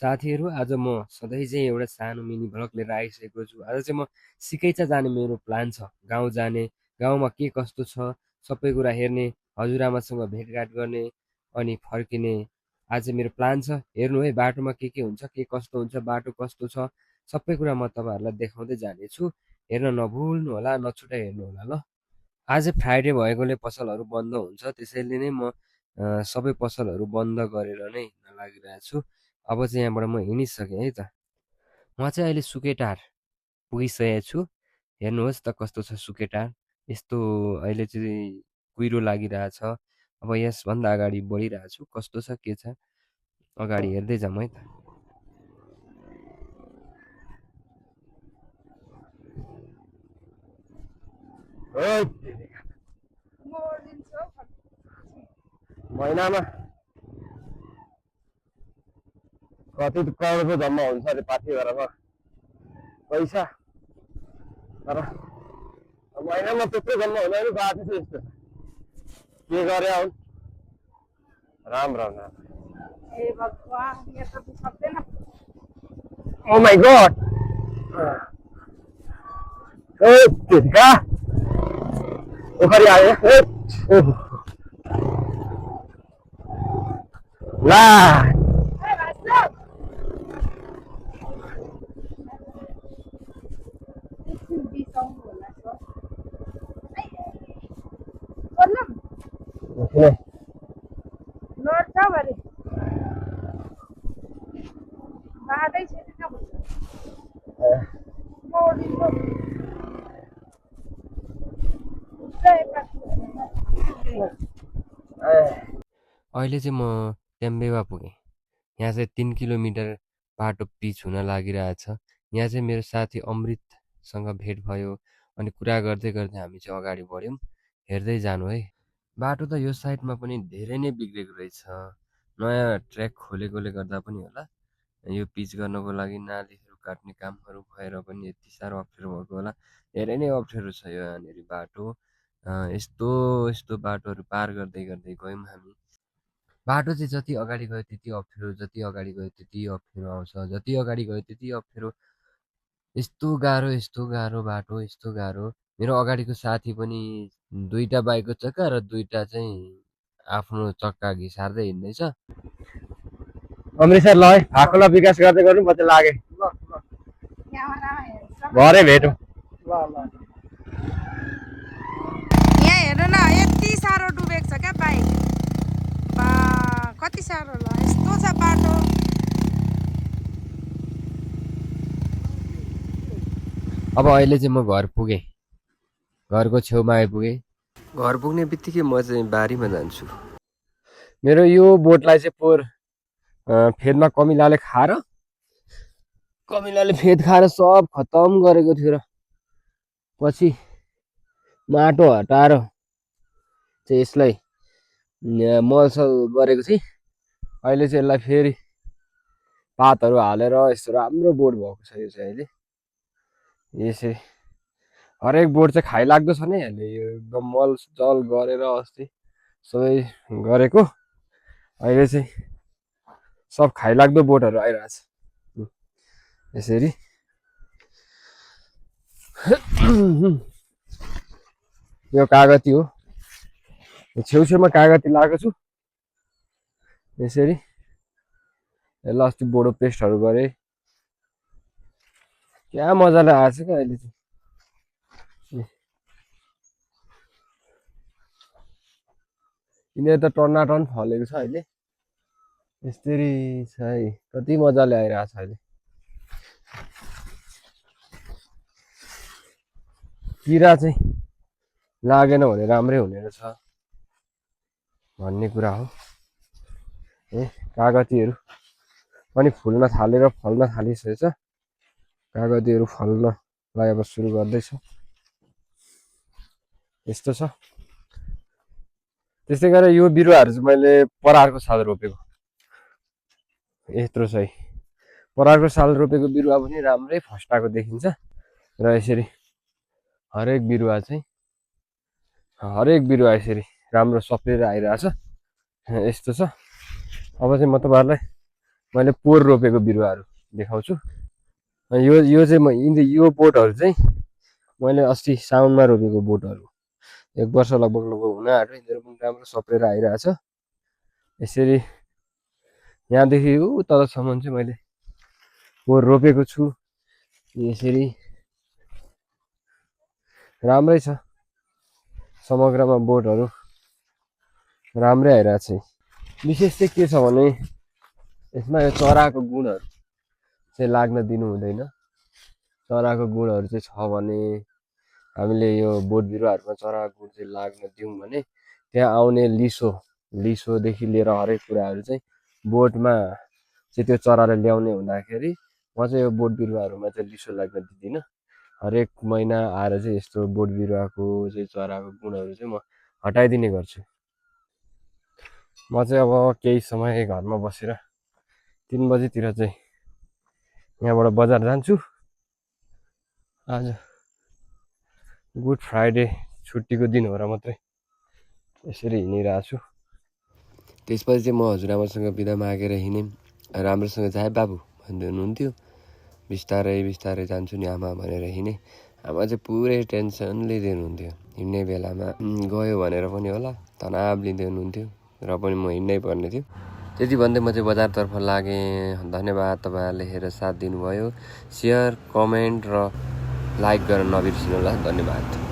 साथीहरू आज म सधैँ चाहिँ एउटा सानो मिनी भ्लग लिएर आइसकेको छु। आज चाहिँ म सिकैचा जाने मेरो प्लान छ। गाउँ जाने, गाउँमा के कस्तो छ सबै कुरा हेर्ने, हजुरआमासँग भेटघाट गर्ने अनि फर्किने। आज चाहिँ मेरो प्लान छ। हेर्नु है बाटोमा के हुन्छ, के कस्तो हुन्छ, बाटो कस्तो छ, सबै कुरा म तपाईँहरूलाई देखाउँदै जानेछु। हेर्न नभुल्नु होला, नछुटाइ हेर्नु होला ल। आज फ्राइडे भएकोले पसलहरू बन्द हुन्छ, त्यसैले नै म सबै पसलहरू बन्द गरेर नै हिँड्न लागिरहेको छु। अब चाहिँ यहाँबाट म हिँडिसकेँ है त। म चाहिँ अहिले सुकेटार पुगिसकेको छु। हेर्नुहोस् त कस्तो छ सुकेटार। यस्तो अहिले चाहिँ कुहिरो लागिरहेछ। अब यसभन्दा अगाडि बढिरहेको छु। कस्तो छ के छ अगाडि हेर्दै जाऊँ है त। महिनामा कति करोडको जम्मा हुन्छ अरे पार्टी गरेर पैसा, तर महिनामा त्यत्रो जम्मा हुँदैन। बाटो चाहिँ यस्तो के गरे हुन्। Ram Ram Ram. Oh my god, तेरिका उखरी आयो ला। अहिले चाहिँ म ट्याम्बेवा पुगेँ। यहाँ चाहिँ 3 किलोमिटर बाटो पिच हुन लागिरहेछ। यहाँ चाहिँ मेरो साथी अमृतसँग भेट भयो अनि कुरा गर्दै गर्दै हामी चाहिँ अगाडि बढ्यौँ। हेर्दै जानु है। बाटो त यो साइडमा पनि धेरै नै बिग्रेको रहेछ। नयाँ ट्र्याक खोलेकोले गर्दा पनि होला। यो पिच गर्नको लागि नालीहरू काट्ने कामहरू भएर पनि यति साह्रो अप्ठ्यारो भएको होला। धेरै नै अप्ठ्यारो छ यो यहाँनिर बाटो। यस्तो यस्तो बाटोहरू पार गर्दै गर्दै गयौँ हामी। बाटो चाहिँ जति अगाडि गयो त्यति अप्ठ्यारो, जति अगाडि गयो त्यति अप्ठ्यारो आउँछ, जति अगाडि गयो त्यति अप्ठ्यारो। यस्तो गाह्रो बाटो, यस्तो गाह्रो। मेरो अगाडिको साथी पनि 2टा बाइकको चक्का र 2टा चाहिँ आफ्नो चक्का घिसार्दै हिँड्दैछ। अमृतसर ल है, भाकोला विकास गर्दै गर्नु म चाहिँ लागेँ। भरे भेटौँ। यहाँ हेर्नु न, यति साह्रो डुबेको छ क्या बाइक। कति साह्रो ल, यस्तो छ बाटो। अब अहिले चाहिँ म घर पुगेँ, घरको छेउमा आइपुगेँ। घर पुग्ने बित्तिकै म चाहिँ बारीमा जान्छु। मेरो यो बोटलाई चाहिँ पोहोर फेदमा कमिलाले फेद खाएर सब खतम गरेको थियो र पछि माटो हटाएर चाहिँ यसलाई मलसल गरेको थिएँ। अहिले चाहिँ यसलाई फेरि पातहरू हालेर यस्तो राम्रो बोट भएको छ यो चाहिँ अहिले। यसै हरेक बोट चाहिँ खाइलाग्दो छ नि अहिले। यो एकदम मल जल गरेर अस्ति सबै गरेको, अहिले चाहिँ सब खाइलाग्दो बोटहरू आइरहेछ यसरी। यो कागती हो, छेउछेउमा कागती लगाएको छु यसरी। यसलाई अस्ति बोडो पेस्टहरू गरेँ, क्या मजाले आएछ क्या अहिले चाहिँ। यिनीहरू त टन्नाटन फलेको छ अहिले। यसरी छ है, कति मजाले आइरहेछ अहिले। किरा चाहिँ लागेन भने राम्रै हुने रहेछ भन्ने कुरा हो। कागतीहरू पनि फुल्न थालेर फल्न थालिसकेछ। कागतीहरू फल्नलाई अब सुरु गर्दैछ। यस्तो छ। त्यस्तै गरेर यो बिरुवाहरू चाहिँ मैले परारको साल रोपेको। यत्रो चाहिँ परारको साल रोपेको बिरुवा पनि राम्रै फस्टाएको देखिन्छ र यसरी हरेक बिरुवा यसरी राम्रो सप्रिएर आइरहेछ। यस्तो छ। अब चाहिँ म तपाईँहरूलाई मैले पोहोर रोपेको बिरुवाहरू देखाउँछु। यो चाहिँ यो बोटहरू चाहिँ मैले अस्ति साउनमा रोपेको बोटहरू 1 वर्ष लगभग हुन आँट्यो। यिनीहरू पनि राम्रो सप्रेर आइरहेछ। यसरी यहाँदेखि ऊ तलसम्म चाहिँ मैले पोहोर रोपेको छु। यसरी राम्रै छ, समग्रमा बोटहरू राम्रै आइरहेछ। विशेष चाहिँ के छ भने यसमा यो चराको गुणहरू चाहिँ लाग्न दिनु हुँदैन। चराको गुणहरू चाहिँ छ भने हामीले यो बोट बिरुवाहरूमा चराको गुण चाहिँ लाग्न दिउँ भने त्यहाँ आउने लिसोदेखि लिएर हरेक कुराहरू चाहिँ बोटमा चाहिँ त्यो चराले ल्याउने हुँदाखेरि म चाहिँ यो बोट बिरुवाहरूमा चाहिँ लिसो लाग्न दिँदिनँ। हरेक महिना आएर चाहिँ यस्तो बोट बिरुवाको चाहिँ चराको गुणहरू चाहिँ म हटाइदिने गर्छु। म चाहिँ अब केही समय घरमा बसेर 3 बजीतिर चाहिँ यहाँबाट बजार जान्छु। आज गुड फ्राइडे छुट्टीको दिन हो र मात्रै यसरी हिँडिरहेको छु। त्यसपछि चाहिँ म हजुरआमासँग बिदा मागेर हिँडेँ। राम्रोसँग जाए बाबु भन्दै हुनुहुन्थ्यो। बिस्तारै बिस्तारै जान्छु नि आमा भनेर हिँडेँ। आमा चाहिँ पुरै टेन्सन लिँदै हुनुहुन्थ्यो। हिँड्ने बेलामा गयो भनेर पनि होला तनाव लिँदै हुनुहुन्थ्यो र पनि म हिँड्नै पर्ने थियो। त्यति भन्दै म चाहिँ बजारतर्फ लागेँ। धन्यवाद तपाईँहरूले हेरेर साथ दिनुभयो। सेयर, कमेन्ट र लाइक गर्न नबिर्सिनु होला। धन्यवाद।